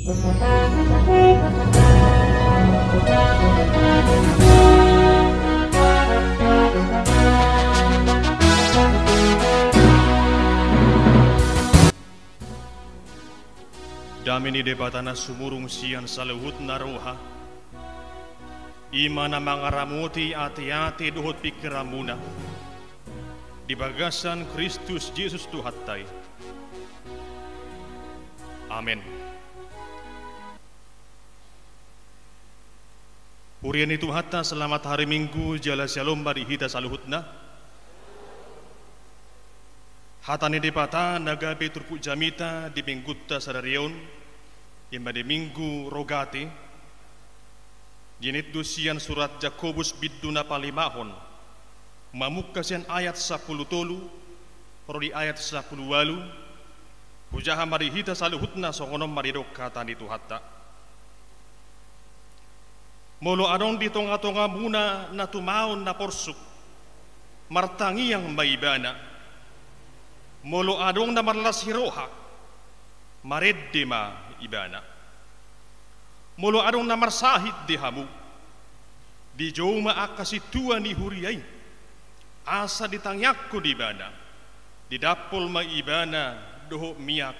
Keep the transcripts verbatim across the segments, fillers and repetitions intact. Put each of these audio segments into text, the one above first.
Dame ni Debata na sumurung sian saluhutna roha, i ma na mangaramoti ateate dohot pingkiranmuna di bagasan Kristus Jesus Tuhanta i. Amen. Huria ni Tuhanta, selamat hari Minggu jala syalom ma di hita saluhutna. Hata ni Debata na gabe turpuk jamita di Minggunta sadari on, i ma di Minggu Rogate, dienet do sian surat Jakobus bindu na palimahon, mamungka sian ayat sampulu tolu ro di ayat sampulu ualu. Hujaha ma di hita saluhutna, songon on ma didok hata ni Tuhanta. Molo adong di tongatongamuna na tumaon na porsuk, martangiang ma ibana. Molo adong na marlas ni roha, marende ma ibana. Molo adong na marsahit di hamu, dijou ma angka sintua ni huria i, asa ditangiangkon ibana, didampol ma ibana dohot miak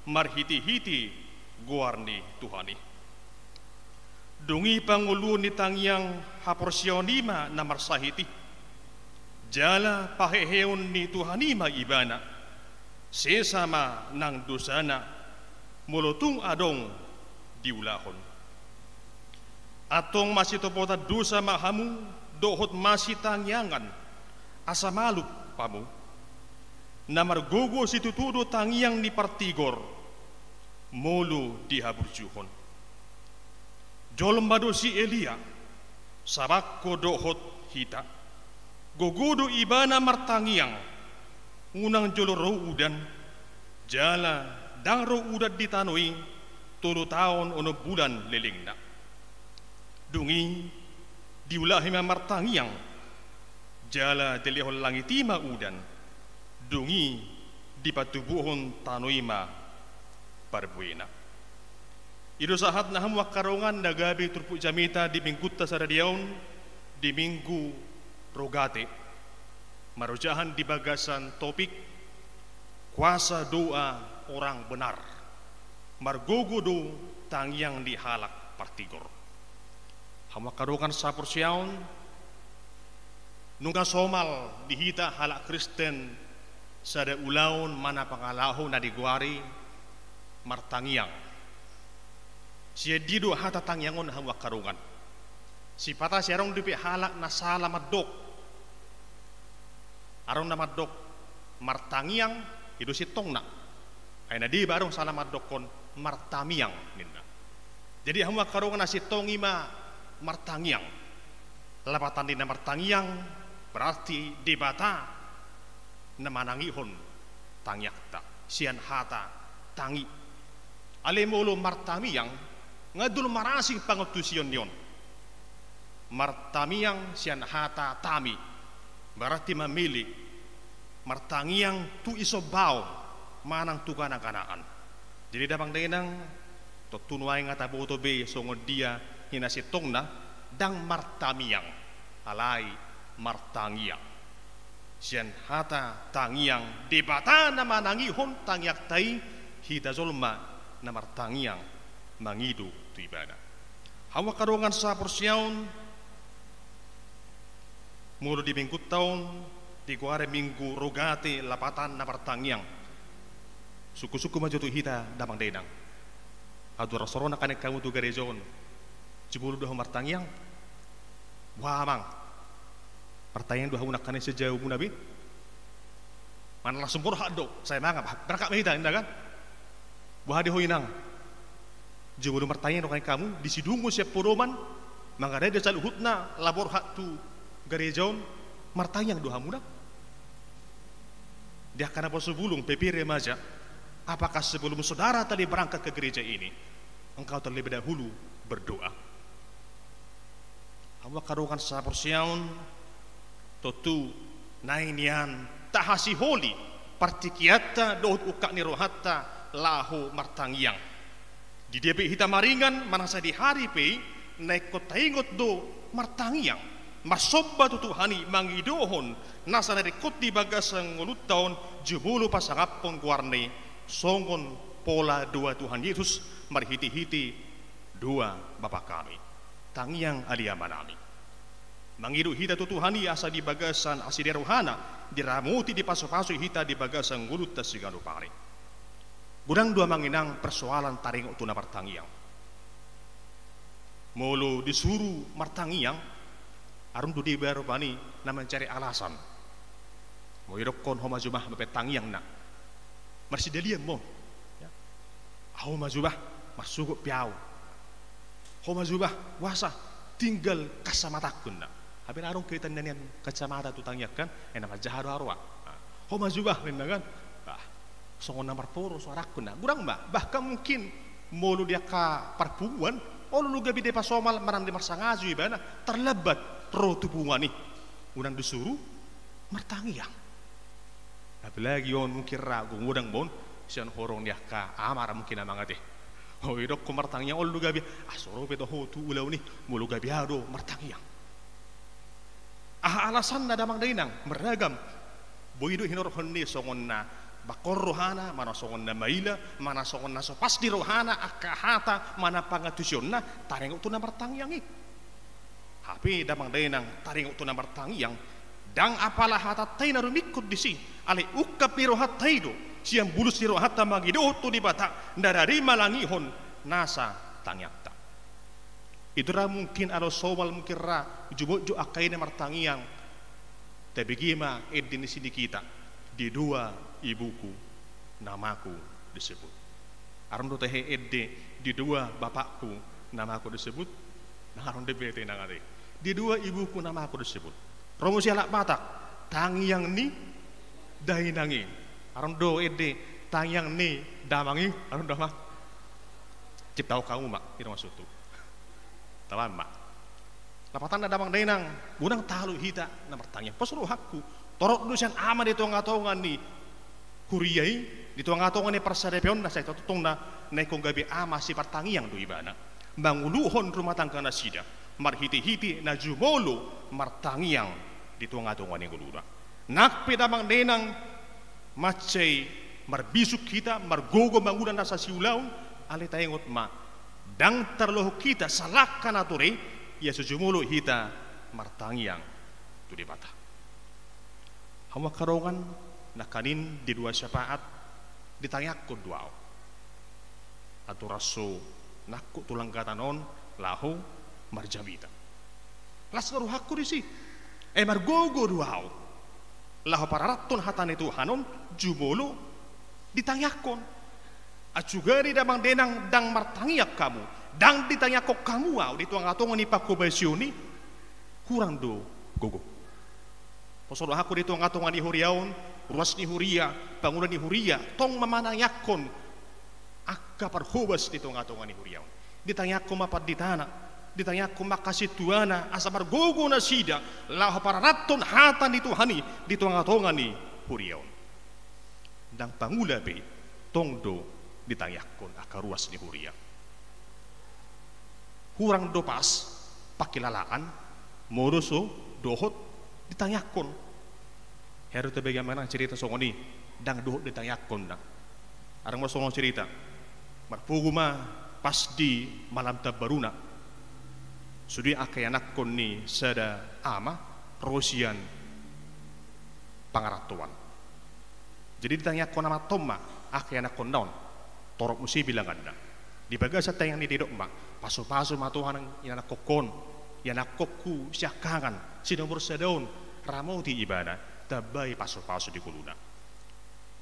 marhitehite goar ni Tuhan i. Dung i pangoluon ni tangiang haporseaon i ma na marsahit i, jala paheheon ni Tuhan i ma ibana, sesa ma nang dosana, molo tung adong diulahon. Antong masitopotan dosa ma hamu dohot masitangiangan, asa malum hamu. Na margogo situtu do tangiang ni partigor, molo dihaburjuhon. Jolma do si Elia, sabangko dohot hita. Gogo do ibana martangiang, unang jolo ro udan, jala ndang ro udan di tano i tolu taon onom bulan lelengna. Dung i diulahi ma martangiang, jala dilehon langit i ma udan, dung i dipatubuhon tano i ma parbuena. I do sahatna hamu angka dongan na gabe turpuk jamita di Minggunta sadari on, di Minggu Rogate, marojahan di bagasan topik kuasa doa orang benar. Margogo do tangiang ni halak partigor. Hamu angka dongan sahaporseaon, nunga somal di hita halak Kristen sada ulaon manang pangalaho na digoari martangiang. Sian dia do hata tangiang on, hamu angka dongan? Sipata sai adong dope halak na sala mandok. Adong na mandok martangiang, i do sintongna. Ai na deba adong sala mandokkon martamiang ninna. Jadi hamu angka dongan, na sintong i ma martangiang. Lapatan ni na martangiang berarti Debata na manangihon tangiangta sian hata tangi. Alai molo martamiang, nga dulu marasing pangantusion ni on. Martamiang sian hata tami, berarti mamele, martangiang tu isombaon manang tu ganaganaan. Jadi damang dainang, tontu nuaeng nga taboto be songon dia i na sintongna, ndang martamiang, alai martangiang. Sian hata tangiang, Debata na manangihon tangiangta i, hita jolma na martangiang mangido tu Ibana. Hamu angka dongan sahaporseaon, molo di Minggunta on digoari Minggu Rogate, lapatan na martangiang. Sungkunsungkun ma jo tu hita damang dainang. Andorang so ro nangkaning hamu tu gareja on, jumolo do hamu martangiang? Boha amang, martangiang do hamu nangkaning sian jabu muna be? Manang langsung borhat do, sai mangan, berangkat ma hita, inda kan? Boha di ho inang, jumolo martangiang do nangkaning hamu, di sidung sian podoman, mangarade saluhutna laho borhat tu gareja on, martangiang do hamu nang? Di angka naposobulung, P P remaja, apakah sebelum saudara tadi berangkat ke gereja ini, engkau terlebih dahulu berdoa? Hamu angka dongan sahaporseaon, tontu naeng nian tahasiholi partingkianta dohot ungkap ni rohanta laho martangiang. Di dia pe hita maringan, manang sadihari pe i, na ingkon taingot do martangiang, marsomba tu Tuhan i, mangidohon nasa na ringkot di bagasan ngolunta on, jumolo pasangaphon goarna i songon pola doa Tuhan Jesus marhitehite doa Bapa nami. Tangiang ale Amanami. Mangido hita tu Tuhan i asa di bagasan asi ni rohana, diramoti, dipasupasu hita di bagasan ngolunta siganup ari. Godang do amang inang persoalan taringot tu na martangiang. Molo disuru martangiang, adong do di baru bani na mancari alasan. Molo didokkon ho ma jumah bahen tangiang na. Marsidalian ma on. Ya. Ho ma jumah, marsogot pe au. Ho ma jumah, boasa, tinggal kacamatangku na. Hape na adong kaitanna nian kacamata tu tangiang kan, eh, na manjaha do au roha. Nah, ho ma jumah ninna kan. Ah, songon na marporo suarangku na. Godang ma, bahkan mungkin molo di angka parpunguan, olo do gabe dipasomal manang dimarsangaju ibana, tarlambat ro tu punguan i. Unang disuru martangiang. Apalagi on mungkin ra godang ma on sian horong ni angka ama ra mungkin amang ate. Ho, didokkon martangiang, olo do gabe, ah, so ro pe do ho tu ulaon i, molo gabe au do martangiang. Aha alasanna damang dainang? Marragam. Boi do hinorhon ni songon na bangkon rohana, manang songon na maila, manang songon na so pas di rohana angka hata manang pangantusionna taringot tu na martangiang i. Hape damang dainang, taringot tu na martangiang, ndang apala hatanta i na rumingkot disi, alai ungkap ni rohanta i do, sian bulus ni rohanta mangidohon tu Debata na rade manangihon nasa tangiangta. I do ra mungkin alo somal mungkin ra jumotjot angka i na martangiang. Tabege ma ende ni sinikita, di dua ibuku namaku disebut. Adong do tahe ende, di dua bapakku namaku disebut? Ndang adong dope, tenang ate. Di dua ibuku namaku disebut. Ro muse halak Batak, tangiang ni dainang i. Adong do ende, tangiang ni damang i? Adong do amang? Ciptaon hamu ma, i do maksudhu. Taban ma. Lapatanna damang dainang, unang talu hita na martangiang. Pos rohangku, torop do sian ama di tongatonga ni huria i, di tongatonga ni parsaripeonna, sai tongtong na, na ingkon gabe ama sipartangiang do ibana. Manguluhon rumah tangga nasida, marhitehite na jumolo martangiang di tongatonga ni ngoluna. Nang pe damang dainang, mansai marbisuk hita, margogo mangula nasa siulaon, alai taingot ma, ndang tarlohot hita salangka na tore, ia so jumolo hita martangiang tu Debata. Hamu angka dongan, nangkaning di dua syafaat, ditangiangkon do au. Aturan so nangkok tu langgatan on laho marjamita. Las do rohangku disi. Eh, margogo do au laho pararathon hata ni Tuhan on, jumolo ditangiangkon. Aut sugari damang dainang ndang martangiang hamu, ndang ditangiangkon hamu au di tongatonga ni panghobasion i, hurang do gogo. Pos rohangku di tongatonga ni huria on, ruas ni huria, pangula ni huria, tong ma manangiangkon angka parhobas di tongatonga ni huria on. Ditangiangkon ma panditana, ditangiangkon ma angka sintuana, asa margogo nasida laho pararathon hata ni Tuhan i di tongatonga ni huria on. Ndang pangula pe, tong do ditangiangkon angka ruas ni huria. Hurang do pas pangkilalaan, molo so dohot ditangiangkon. Hea do tabege amang inang cerita songon i, ndang dohot ditangiangkon na. Adong ma songon cerita, marpogu ma pas di malam tambaruna, sude angka ianakkon ni sada ama ro sian pangarantoan. Jadi ditangiangkon amanta on ma angka ianakkonna on, torop muse bilanganna. Di bagasan tangiang ni i didok ma, pasupasu ma Tuhan ianakkon on, ianakkon on siangkangan, si nomor sada on, ramoti ibana, tambai pasupasu di ngoluna.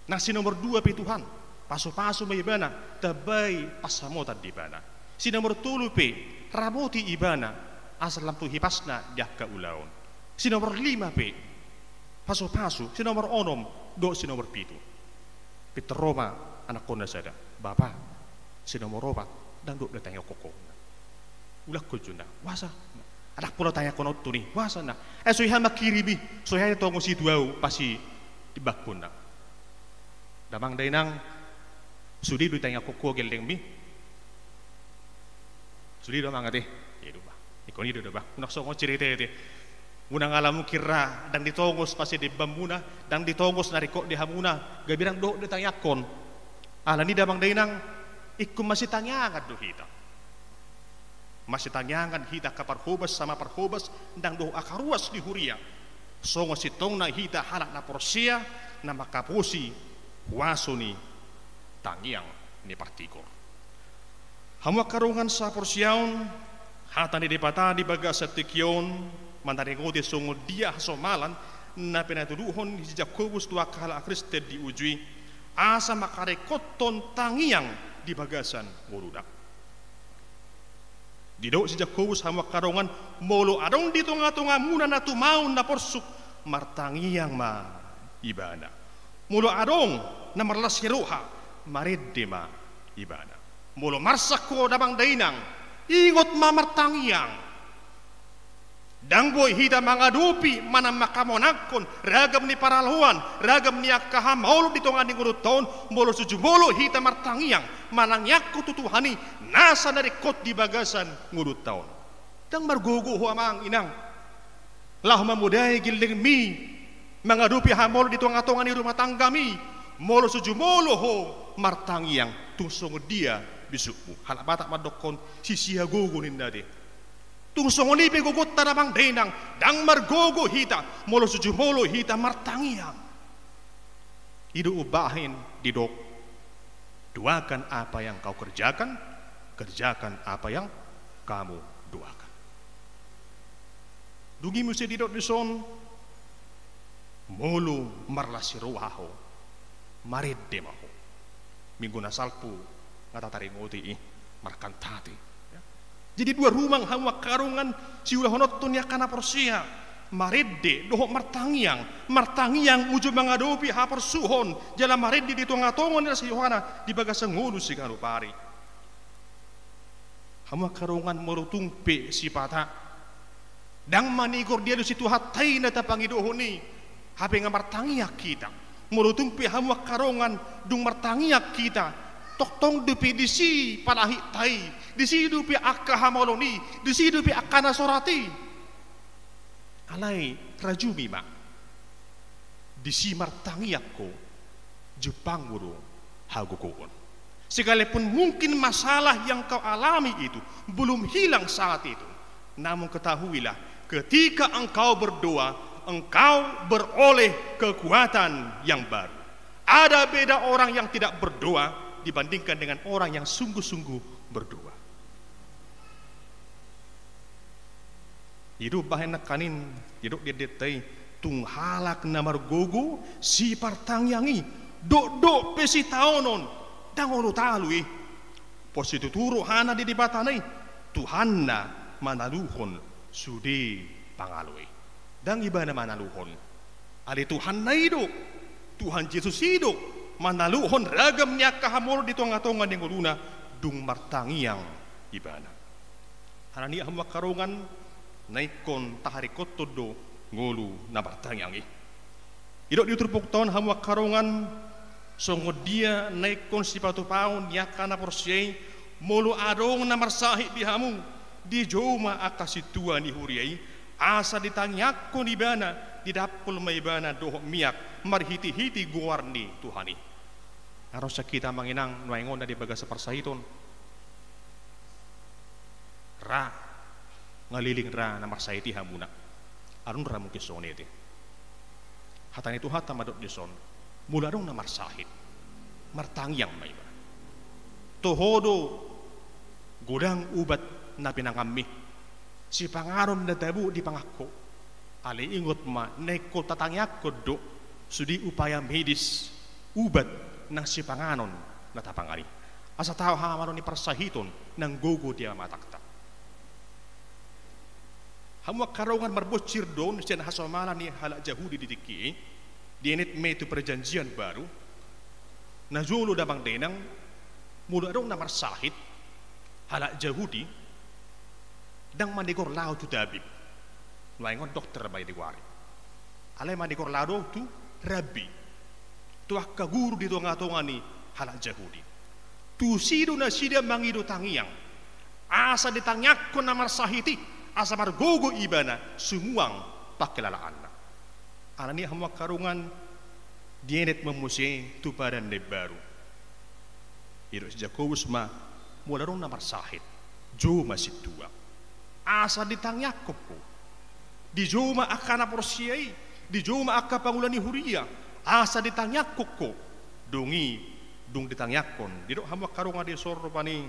Nang si nomor dua pe Tuhan, pasupasu ma ibana, tambai pansamotan di ibana. Si nomor tolu pe, ramoti ibana, asa lam tu hipasna di angka ulaon. Si nomor lima pe, pasupasu, si nomor onom, dohot si nomor pitu. Pintor ro ma anakkonna sada, bapa, si nomor opat, ndang dohot ditangiangkon ho. Ulakkon jo na, boasa? Ndang pola tangiangkon on tu ni, boasa na? Eh, so hea mangkirim i, so hea tongon situau, pasi di bangkuna. Damang dainang, sude do ditangiangkon ho gellengmi. Sude do amang ate. Ia do bah. Ingkon i do bah. Unang songon cerita ate. Unang ala mungkin ra ndang ditongos pasti di bambuna, ndang ditongos na ringkot di hamuna, gabe ndang dohot ditangiangkon. Alani i damang dainang, ingkon masitangiangan do hita. Masitangiangan hita angka parhobas sama parhobas, ndang dohot angka ruas di huria. Songon sintongna hita halak na porsea, na mangkaposi huaso ni tangiang ni partigor. Hamu angka dongan saporseaon, hata ni Debata di bagasan tingki on manaringoti songon dia hasomalan na pinatuduhon ni si Jakobus tu angka halak Kristen di uju i, asa mangkaringkothon tangiang di bagasan ngoluna. Didok si Jakobus, hamu angka dongan, molo adong di tongatongamuna na tumaon na porsuk, martangiang ma ibana. Molo adong na marlas ni roha, marende ma ibana. Molo marsak ho damang dainang, ingot ma martangiang. Ndang boi hita mangadopi manang mangkamonangkon ragam ni paraloan, ragam ni angka hamaolon di tonga ni ngolunta on, molo so jumolo hita martangiang, manangiangkon tu Tuhan i nasa na ringkot di bagasan ngolunta on. Ndang margogo ho amang inang laho mamodai gellengmi mangadopi hamaolon di tongatonga ni rumah tanggami, molo so jumolo ho martangiang, tung songon dia bisukmu. Halak Batak mandokkon sisia gogo ninna ate. Tung songon i pe gogonta damang dainang, ndang margogo hita molo so jumolo hita martangiang. I do umbahen didok, doakan apa yang kau kerjakan, kerjakan apa yang kamu doakan. Dung i muse didok dison, molo marlas ni roha ho, marende ma ho. Minggu na salpu nga tataringoti i, markantate. Jadi dua rumang hamu angka dongan siulahononton ni angka na porsea, marende dohot martangiang. Martangiang uju mangadopi haporsuhon jala marende di tongatonga ni las ni rohana di bagasan ngolu siganup ari. Hamu angka dongan, molo tung pe sipata ndang manigor dialusi Tuhanta i na tapangidohon i, hape nga martangiang hita. Molo tung pe hamu angka dongan dung martangiang hita, tongtong dope disi panahitta i, disi dope angka hamaolon i, disi dope angka na sorat i. Alai rajumi ma. Disi martangiang ho, jumpangmu do hagogoon. Sekalipun mungkin masalah yang kau alami itu belum hilang saat itu, namun ketahuilah, ketika engkau berdoa, engkau beroleh kekuatan yang baru. Ada beda orang yang tidak berdoa dibandingkan dengan orang yang sungguh-sungguh berdoa. I do umbahen nangkaning didok di endenta i, tung halak na margogo sipartangiang i, dokdok pe sitaonon, ndang olo talu i. Pos situtu rohana di Debatana i, Tuhanna manaluhon sude pangalo i. Ndang ibana manaluhon. Alai Tuhanna i do, Tuhan Jesus i do manaluhon ragam ni angka hamaolon di tongatonga ni ngoluna dung martangiang ibana. Alani i hamu angka dongan, na ingkon taharingkothon do ngolu na martangiang i. Didok di turpukta on hamu angka dongan, songon dia na ingkon sipatupaon ni angka na porsea i, molo adong na marsahit di hamu, dijou ma angka sintua ni huria i, asa ditangiangkon ibana, didampul ma ibana dohot miak marhitehite goar ni Tuhan i. Adong sian hita amang inang nuaeng on na di bagasan parsahiton? Ra, nga leleng ra na marsahit i hamuna. Adong ra mungkin songon i ate. Hata ni Tuhanta mandok dison, molo adong na marsahit, martangiang ma iba. Toho do godang ubat na pinanganmi, sipanganon na tabo dipangan ho. Alai ingot ma, na ingkon tatangiangkon do sude upaya medis, ubat nang sipanganon na tapangan i, asa tao hamaolon ni parsahiton nang gogo di amatangta. Hamu angka dongan, marbonsir do on sian hasomalan ni halak Jahudi di tingki i, dienet ma i tu Perjanjian Baru. Najolo damang dainang, molo adong na marsahit, halak Jahudi ndang manegor laho tu tabib. Nuaeng on dokter ma i digoari. Alai manegor laho do tu rabbi, tu angka guru di tongatonga ni halak Jahudi. Tusi do nasida mangido tangiang. Asa ditangiangkon na marsahit i, asa margogo ibana sumuang pangkilalaanna. Alani i hamu angka dongan, dienet ma muse tu padan na imbaru. Didok si Jakobus ma, molo adong na marsahit, jou ma sintua. Asa ditangiangkon ho. Dijou ma angka na porsea i, dijou ma angka pangula ni huria, asa ditangiangkon ho. Dung i, dung ditangiangkon, didok hamu angka dongan, dison rupani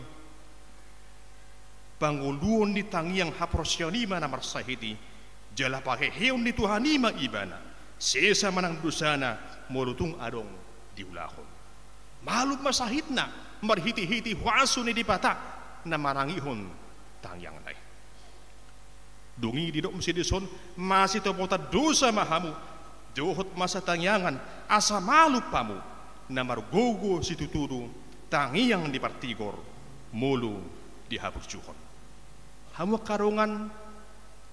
pangoluon ni tangiang haporseaon i ma na marsahit i, jala paheheon ni Tuhan i ma ibana, sesa ma nang dosana molo tung adong diulahon. Malum ma sahitna marhitehite huaso ni Debata na manangihon tangiangna i. Dung i didok muse dison, masitopotan dosa ma hamu dohot masatangiangan, asa malum hamu, na margogo situtu do tangiang ni partigor molo dihaburjuhon. Hamu angka dongan,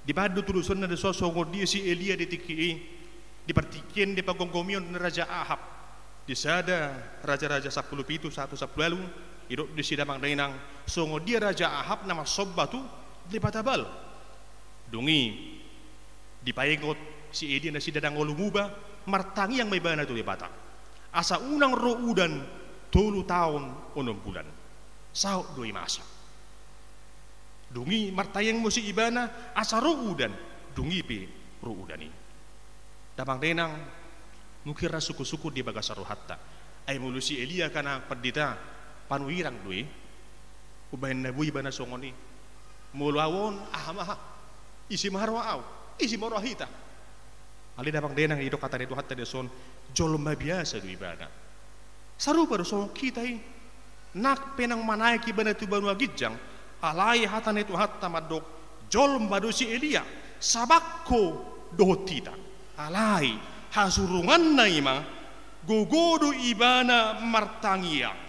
dibahen do tulisonna dison songon dia si Elia di tingki i, di partingkian ni panggomgomion ni Raja Ahab, di sada Raja-raja sampulu pitu, sahat tu sampulu ualu, didok disi damang dainang, songon dia Raja Ahab na marsomba tu debata Baal. Dung i dipaingot si Elia nasida ndang olo muba, martangiang ma ibana tu Debata, asa unang ro udan tolu taon onom bulan. Saut do i masa. Dung i martangiang muse ibana asa ro udan, dung i pe ro udan i. Damang dainang, mungkin ra sungkun-sungkun di bagasan rohanta. Ai molo si Elia, angka na pandita, panurirang do i. Umbahen na boi ibana songon i. Molo au on, aha ma, aha? Ise ma roha au? Ise ma roha hita? Alai damang dainang, didok hata ni Tuhanta dison, jolma biasa do ibana. Sarupa do songon hita i. Nang pe naeng manaek ibana tu banua ginjang, alai hata ni Tuhanta mandok, jolma do si Elia, sabangko dohot hita. Alai hasurunganna i ma, gogo do ibana martangiang.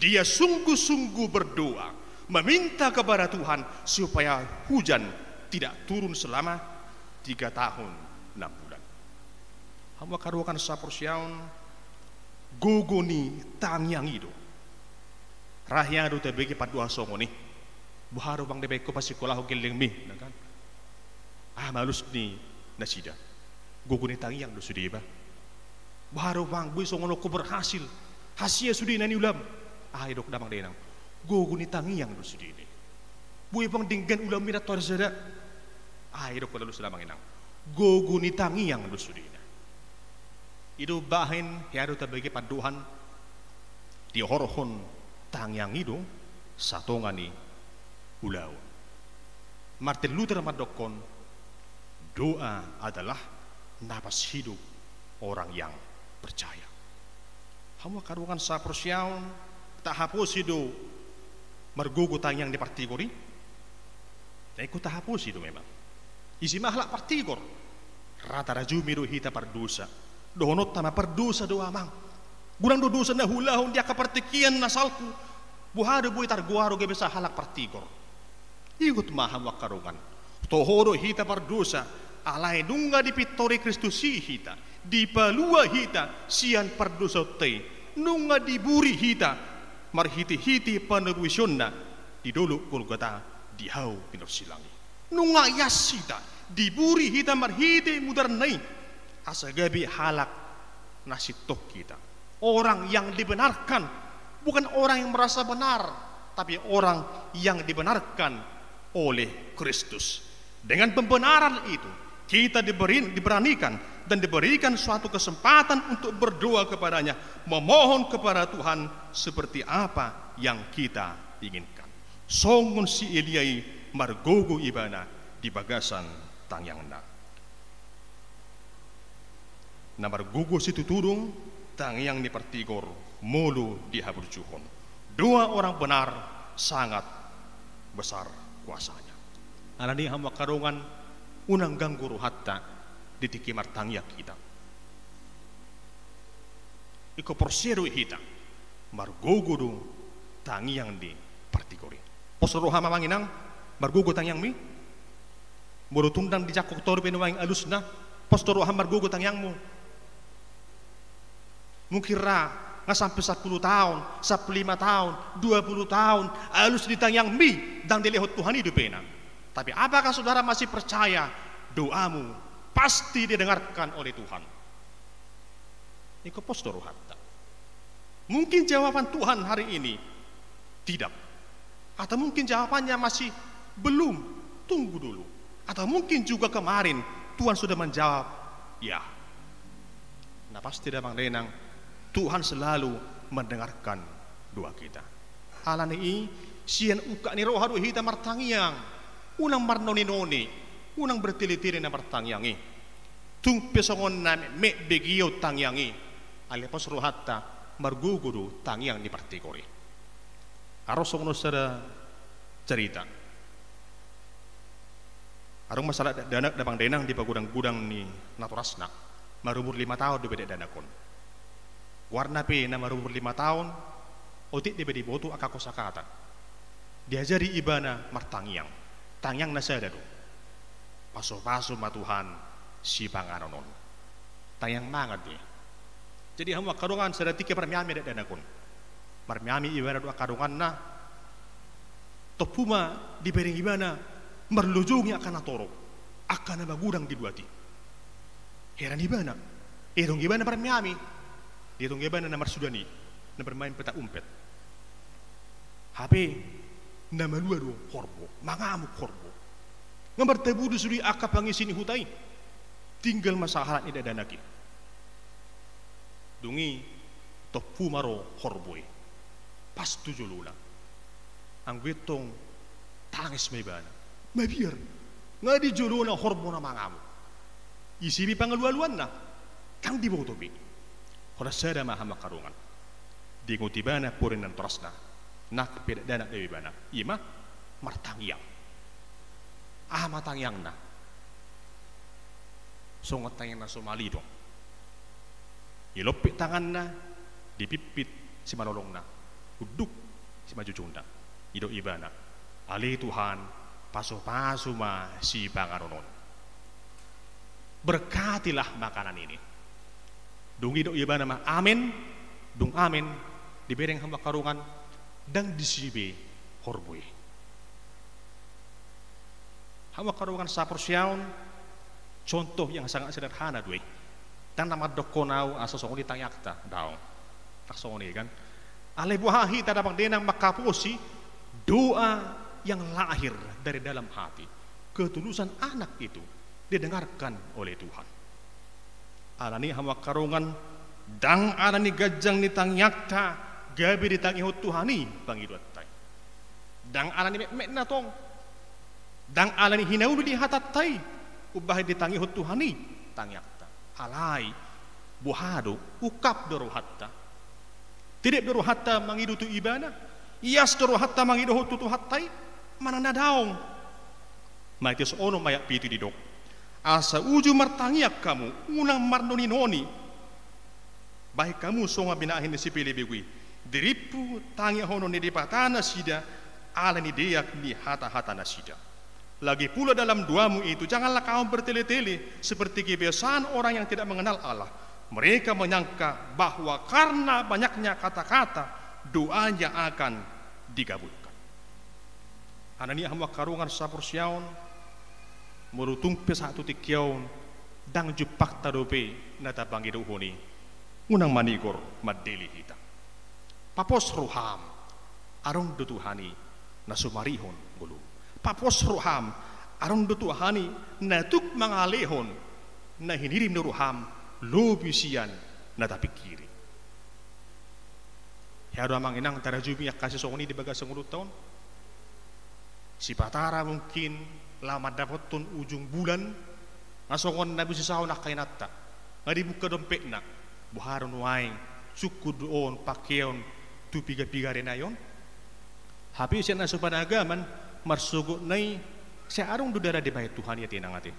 Dia sungguh-sungguh berdoa, meminta kepada Tuhan supaya hujan tidak turun selama tiga tahun enam bulan. Hamu angka dongan sahaporseaon, gogo ni tangiang i do. Ra hea do tabege pandohan songon i. Boha do bang dibaen ho pasikolahon gellengmi, na kan? Ah, malus ni nasida. Gogo ni tangiang do sude ba. Boha do bang, boi songon on ho berhasil. Hasea sude na niulam. Ah, didok damang dainang, gogo ni tangiang do sude. Boi bang denggan ulammi na toar sada. Ah, didok lalu sada mangenang, gogo ni tangiang do sude. I do bahen hea do tabege pandohan, dihorhon tangiang i do satonga ni ulaon. Martin Luther mandokkon, doa adalah napas hidup orang yang percaya. Hamu angka dongan sahaporseaon, tahaposi do margogo tangiang ni partigor i? Na ingkon tahaposi do memang. Ise ma halak partigor? Ra tarajumi do hita pardosa. Dohononta ma pardosa do amang. Godang do dosa na huulahon di angka partingkian na salpu. Boha do boi targoar ho gabe sahalak partigor? Ingot ma hamu angka dongan. Toho do hita pardosa, alai nunga dipintori Kristus i hita, dipalua hita sian pardosaonta i, nunga diburi hita marhitehite panobusionna di dolok Golgota di hau pinorsilang i. Nunga ias hita, diburi hita marhite mudarna i, asa gabe halak na sintong hita. Orang yang dibenarkan, bukan orang yang merasa benar, tapi orang yang dibenarkan oleh Kristus. Dengan pembenaran itu, kita diberi, diberanikan dan diberikan suatu kesempatan untuk berdoa kepada-Nya, memohon kepada Tuhan seperti apa yang kita inginkan. Songon si Elia i, margogo ibana di bagasan tangiangna. Na margogo situtu do tangiang ni partigor molo dihaburjuhon. Doa orang benar sangat besar kuasanya. Alani i hamu angka dongan, unang ganggu rohanta di tingki martangiang hita. Ingkon porsea do hita, margogo do tangiang ni partigor i. Pos roham amang inang, margogo tangiangmi? Molo tung ndang dijangkon toru pe nuaeng alusna, pos do roham margogo tangiangmu? Mungkin ra Nga sampe sampulu taon, sampulu lima taon, dua pulu taon, alus di tangiangmi, ndang dilehon Tuhan i dopena. Tapi apakah saudara masih percaya doamu pasti didengarkan oleh Tuhan? Ingkon pos do rohanta. Mungkin jawaban Tuhan hari ini tidak. Atau mungkin jawabannya masih belum, tunggu dulu. Atau mungkin juga kemarin Tuhan sudah menjawab ya. Nah, pasti damang dainang, Tuhan selalu mendengarkan doa kita. Alani i, sian ungkap ni roha do hita martangiang. Unang marnoni-noni, unang bertele-tele na martangiang i. Tung pe songon na metmet be giot tangiang i, alai pos rohanta, margogo do tangiang ni partigor i. Adong songon on sada cerita. Adong ma sada dakdanak damang dainang di pagodang-godang ni natorasna, marumur lima taon dope dakdanak on. Goarna pe na marumur lima taon, otik dope diboto angka kosakata. Diajari ibana martangiang. Tangiangna sada do. Pasu-pasu ma Tuhan sipanganon on. Tangiang mangan do i. Jadi hamu angka dongan, sada tingki marmeami dakdanak on. Marmeami ibana dohot angka donganna. Tompu ma dibereng ibana marlojongi angka na torop, angka na magodang di luat i. Heran ibana. Dietong ibana marmeami. Dietong ibana na marsudan i, na bermain petak umpet. Hape na malua do horbo, mangamuk horbo. Nga martabudus do i angka pangisi ni huta i. Tinggal ma sahalak ni dakdanak i. Dung i tompu ma ro horbo i. Pas tu jolona. Anggo i tong tangis ma ibana. Mabiar. Nga di jolona horbo na mangamuk. Ise be pangalualuanna? Ndang diboto be. Holan sada ma hamu angka dongan. Diingot ibana poda ni natorasna. Nang pe dakdanak do ibana. I ma martangiang. Aha ma tangiangna? Songon tangiang na somal i do. Dilompit tanganna, dipimpit simalolongna, unduk simanjujungna. Didok ibana, ale Tuhan, pasu-pasu ma sipanganon on. Berkatilah makanan ini. Dung i didok ibana ma amen. Dung amen, dibereng hamu angka dongan, ndang disi be horbo i. Hamu angka dongan saporseaon, contoh yang sangat sederhana do i. Ndang na mandokkon ahu asa songon i tangiangta, daong. Ndang songon i kan. Alai boha hita damang dainang mangkaposi doa yang lahir dari dalam hati. Ketulusan anak itu didengarkan oleh Tuhan. Alani i hamu angka dongan, ndang alani ganjang ni tangiangta gabe ditangihon Tuhan i pangidoanta i. Ndang alani metmetna tong. Ndang alani hinauli ni hatanta i umbahen ditangihon Tuhan i tangiangta. Alai boha do, ungkap do rohanta? Tedep do rohanta mangido tu Ibana? Ias do rohanta mangidohon tu Tuhanta i? Manang na daong? Matius onom ayat pitu didok, asa uju martangiang hamu, unang marnoninoni. Bahen hamu songon binahen ni si Pilip i, dirimpu tangianghon ni Debata nasida ala ni deak ni hatahatanasida. Lagi pula dalam doamu itu, janganlah kamu bertele-tele seperti kebiasaan orang yang tidak mengenal Allah. Mereka menyangka bahwa karena banyaknya kata-kata, doanya akan dikabulkan. Alani i hamu angka dongan saporseaon, molo tung pe sahat tu tingki on, ndang jumpangta dope na tapangidohon i, unang manigor mandele hita. Papos roham, adong do Tuhan i na so marihon ngolum. Papos roham, adong do Tuhan i na tuk mangalehon na hinirim ni roham lobi sian na tapingkiri. Hea do amang inang tarajumi angka sisongon i di bagasan ngolunta on? Sipatara mungkin laho mandapothon ujung bulan, nga songon na boi sisaon angka inanta, nga dibuka dompetna, boha do nuaeng, sungkun do on pakeon tu piga-piga ari nai on. Hape sian na so panagaman, marsogotna i, sai adong do dalan dibahen Tuhan i ate inang ate.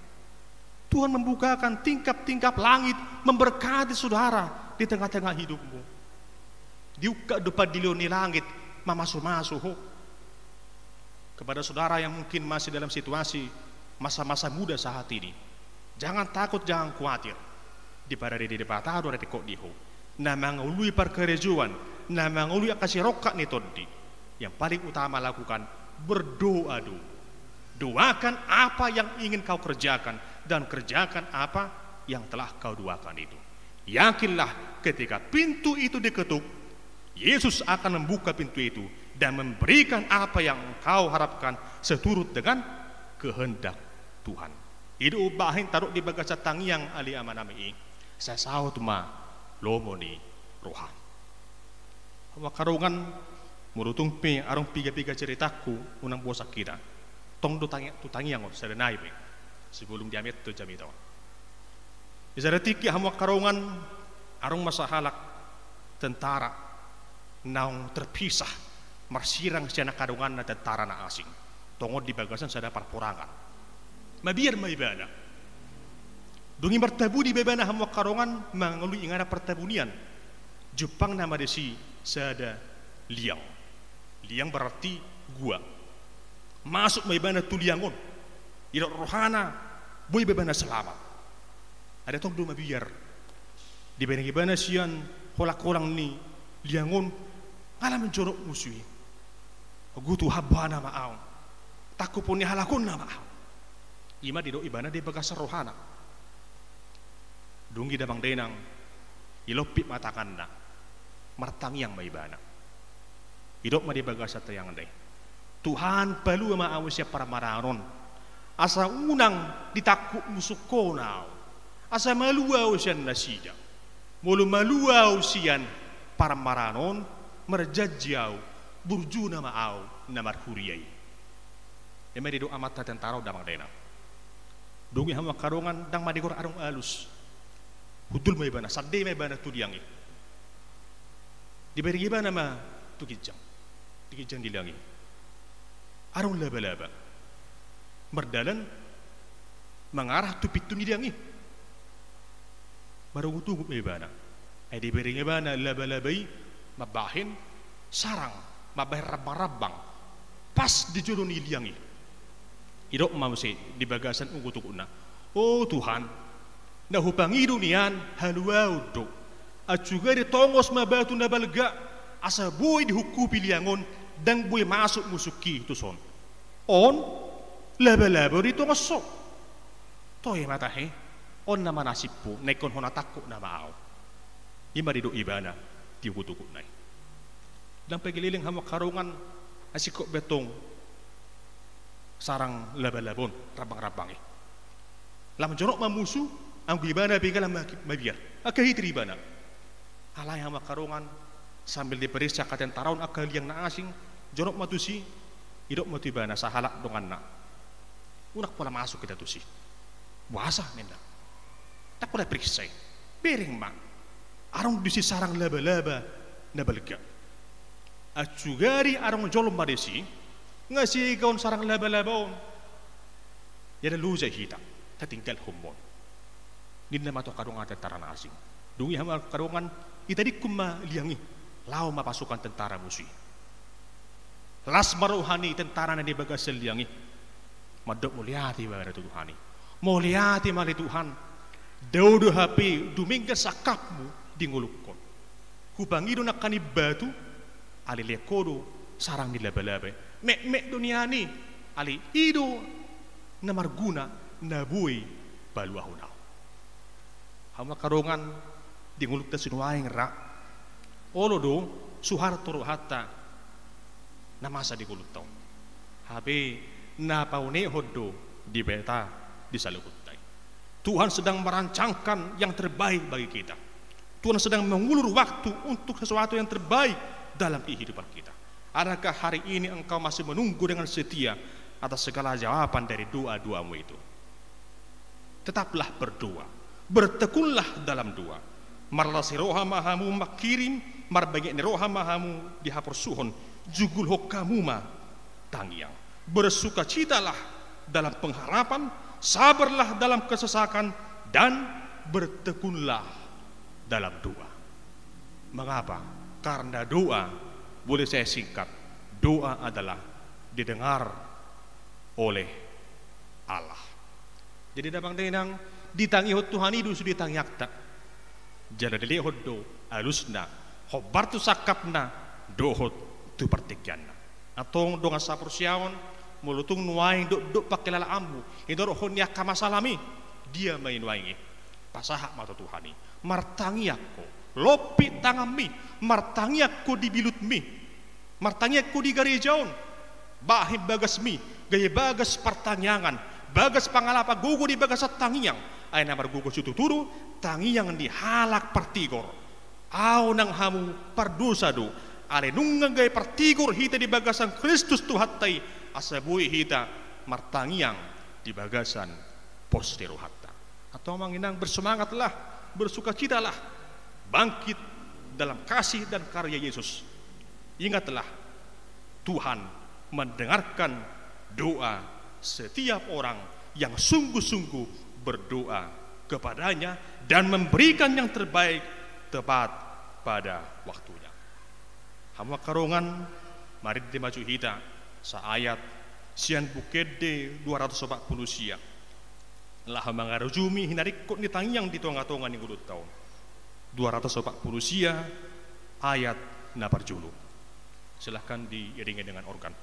Tuhan membukakan tingkap-tingkap langit, memberkati saudara di tengah-tengah hidupmu. Diungkap do pandilehon ni langit, mamasumasu ho. Kepada saudara yang mungkin masih dalam situasi masa-masa muda saat ini, jangan takut, jangan khawatir. Diparade Debata do na ringkot di ho. na mangoloi parkarejoan, na mangoloi angka sirongkap ni tondi, yang paling utama lakukan, berdoa dulu. Doakan apa yang ingin kau kerjakan dan kerjakan apa yang telah kau doakan itu. Yakinlah, ketika pintu itu diketuk, Yesus akan membuka pintu itu dan memberikan apa yang engkau harapkan seturut dengan kehendak Tuhan. I do umbahen tadok di bagasan tangiang, ale amanami i, sai saut ma lomo ni roha. Hamu angka dongan, molo tung pe adong piga-piga ceritangku, unang bosan hita. Tong do tangi-, tu tangiang on, sada nai pe. Sebelum diaminta tu jamita on. Di sada tingki, hamu angka dongan, adong ma sahalak tentara naung terpisah, marsirang sian angka donganna tentara na asing. Tongon di bagasan sada parporangan. Mabiar ma ibana. Dung i martabuni ma ibana, hamu angka dongan, mangoloi inganan partabunian. Jumpangna ma disi sada liang. Liang berarti gua. Masuk ma ibana tu liang on. Didok rohana, boi ma ibana selamat. Ai tong do mabiar. Dibereng ibana sian holang-holang ni liang on, nga lam jonok musu i. Gogo tu hambaona ma ahu. Tangkup ni halak on nama ahu. I ma didok ibana di bagasan rohana. Dung i, damang dainang, dilompit ma tanganna, martangiang ma ibana. Didok ma di bagasan tangiangna i: Tuhan, palua ma ahu sian parmaraan on, asa unang ditangkup musuk on ahu, asa malua ahu sian nasida. Molo malua ahu sian parmaraan on, marjanji ahu, burju nama ahu na marhuria i. I ma didok amanta tentara on, damang dainang. Dung i, hamu angka dongan, ndang mandok adong alus. Hundul ma ibana, sande ma ibana tu liang i. Dibereng ibana ma tu ginjang. Di ginjang ni liang i adong labalaba mardalan mangarah tu pintu ni liang i. Marugut-ugut ma ibana. Ai dibereng ibana labalaba i mambahen sarang, mambahen rambang-rambang pas di jolo ni liang i. Didok ma muse di bagasan ugut-ugutna: O Tuhan, na hupangido nian haluaon do. Ancuga ditongos ma batu na balga, asa boi dihungkupi liang on, ndang boi masuk musuk i tuson. On labalaba on ditongos ho. Toe ma tahe, on nama nasibhu, na ingkon hona tangkup nama ahu. I ma didok ibana di ugut-ugutna i. Ndang pe geleleng, hamu angka dongan, ai singkop be antong sarang labalaba on, rambang-rambang i. Lam jonok ma musu, anggo ibana pe nga lam ma-, mabiar. Angka hiter ibana. Alai, hamu angka dongan, sambil diperiksa angka tentara on angka liang na asing, jonok ma tusi, didok ma tu ibana sahalak donganna: Unang pola masuk hita tusi. Boasa, ninna. Ndang pola periksa i. Bereng ma. Adong disi sarang labalaba na balga. Ancuga adong jolma disi, nga sigaon sarang labalaba on, ia ndang loja hita, tatinggalhon ma on, ninna ma tu angka dongan tentara na asing. Dung i, hamu angka dongan, ditadingkon ma liang i, laho ma pasukan tentara musu i. Las ma roha ni tentara na di bagasan liang i. Mandok mauliate ibana tu Tuhan i. Mauliate ma ale Tuhan. Dao do hape dumenggan sangkapmu di ngolungkon. Hupangido nangkaning batu, alai lean ho do sarang ni labalaba i. Metmet do nian i, alai i do na marguna, na boi paluahon ahu. Hamu angka dongan, di ngolunta sinuaeng ra, olo do suharto rohanta na masa di ngolunta on. Hape na paunehon do Debata di saluhutna i. Tuhan sedang merancangkan yang terbaik bagi kita. Tuhan sedang mengulur waktu untuk sesuatu yang terbaik dalam kehidupan kita. Adakah hari ini engkau masih menunggu dengan setia atas segala jawaban dari doa-doamu itu? Tetaplah berdoa. Bertekunlah dalam doa. Marlas ni roha ma hamu manghirim, marbangit ni roha ma hamu di haporsuhon, jugulhon hamu ma tangiang. Bersukacitalah dalam pengharapan, sabarlah dalam kesesakan, dan bertekunlah dalam doa. Mengapa? Karena doa, boleh saya singkat, doa adalah didengar oleh Allah. Jadi, damang dainang, ditangihon Tuhan i do sude tangiangta. Jala dilehon do alusna, hombar tu sangkapna, dohot tu partingkianna. Antong dongan saporseaon, molo tung nuaeng dokdok pangkilalaanmu hinorhon ni angka masalahmi, dia ma i nuaeng i? Pasahat ma tu Tuhan i. Martangiang ho, lompit tanganmi, martangiang ho di bilutmi, martangiang ho di gareja on. Bahen bagasmi gabe bagas partangiangan, bagas pangalapan gogo di bagasan tangiang. Ai na margogo situtu do tangiang ni halak partigor. Ahu nang hamu pardosa do, alai nunga gabe partigor hita di bagasan Kristus Tuhanta i, asa boi hita martangiang di bagasan pos ni rohanta. Antong amang inang, bersemangatlah, bersukacitalah, bangkit dalam kasih dan karya Yesus. Ingatlah, Tuhan mendengarkan doa setiap orang yang sungguh-sungguh berdoa kepada-Nya dan memberikan yang terbaik tepat pada waktunya. Hamu angka dongan, marende ma jo hita saayat sian Buku Ende dua ratus opat pulu sia, laho mangarujumi hinaringkot ni tangiang di tonga-tonga ni ngolunta on. Dua ratus opat pulu sia, ayat na parjolo. Silahkan diiringi dengan organ.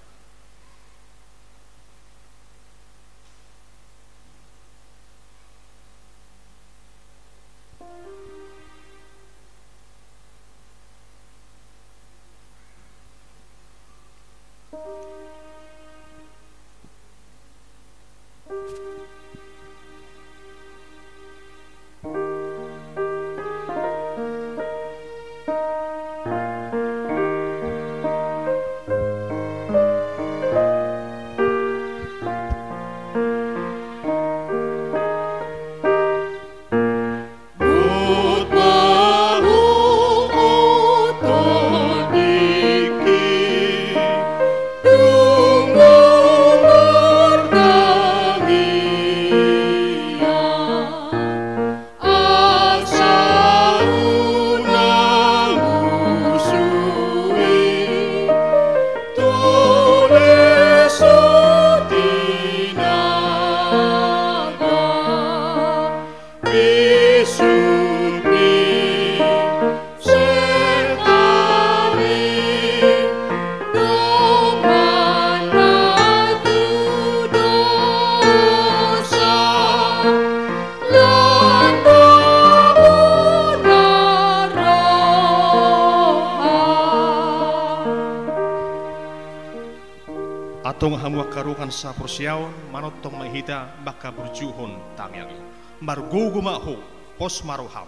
Antong hamu angka dongan saporseaon, manongtong ma hita mangkaburjuhon tangiang i. Margogo ma ho, pos ma roham.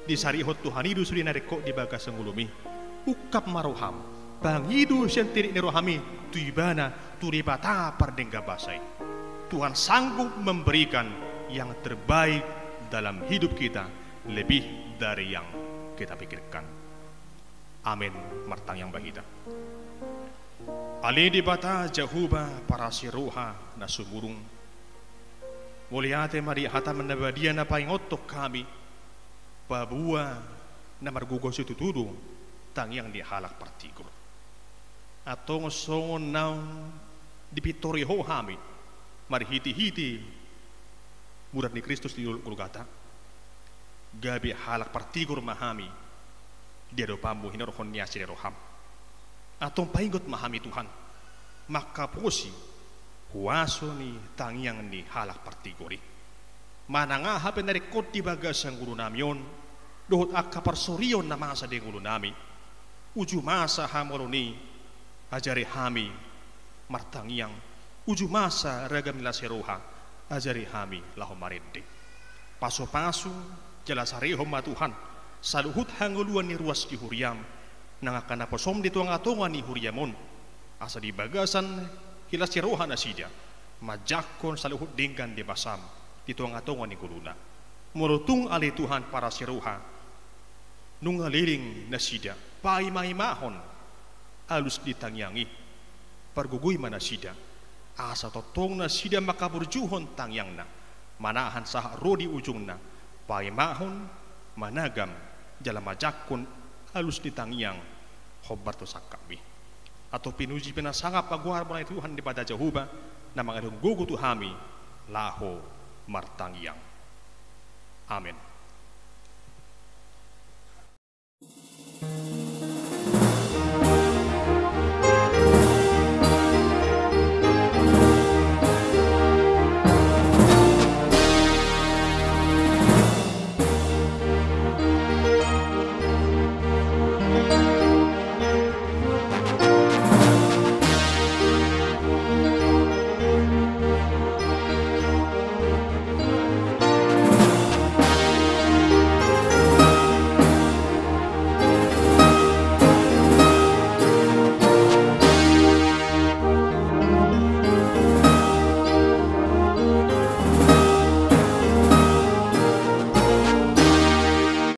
Disarihon Tuhan i do sude na ringkot di bagasan ngolumi. Ungkap ma roham, pangido sian tirik ni rohami tu Ibana, tu Debata pardenggan basa i. Tuhan sanggup memberikan yang terbaik dalam hidup kita, lebih dari yang kita pikirkan. Amen. Martangiang ma hita. Ale Debata Jahowa parasi roha na sumurung, mauliate ma di hataM na badia na paingothon hami, paboa na margogo situtu do tangiang ni halak partigor. Antong songon naung dipintori Ho hami marhitehite mudar ni Kristus di dolok Golgata, gabe halak partigor ma hami di adopanMu hinorhon ni asi ni rohaM. Antong paingot ma hami Tuhan, mangkaposi huaso ni tangiang ni halak partigor i. Manang aha pe na ringkot di bagasan ngolunami on, dohot angka parsorion na masa di ngolunami, uju masa hamaolon i, ajari hami martangiang, uju masa ragam ni las ni roha, ajari hami laho marende. Pasupasu jala sarihon ma Tuhan saluhut hangoluan ni ruas ni huriaM, nang angka naposoM di tongatonga ni huriaM on, asa di bagasan hilas ni roha nasida manjangkon saluhut denggan ni basaM di tongatonga ni ngoluna. Molo tung ale Tuhan parasi roha, nunga leleng nasida paimaimahon alus ni tangiang i, pargogoi ma nasida, asa tongtong nasida mangkaburjuhon tangiangna, manahan sahat ro di ujungna, paimahon, managam, jala manjangkon alus ni tangiang hombar tu sangkapMi. Antong pinuji pe na sangap ma goarMu ale Tuhan Debata Jahowa, na mangalehon gogo tu hami laho martangiang. Amen.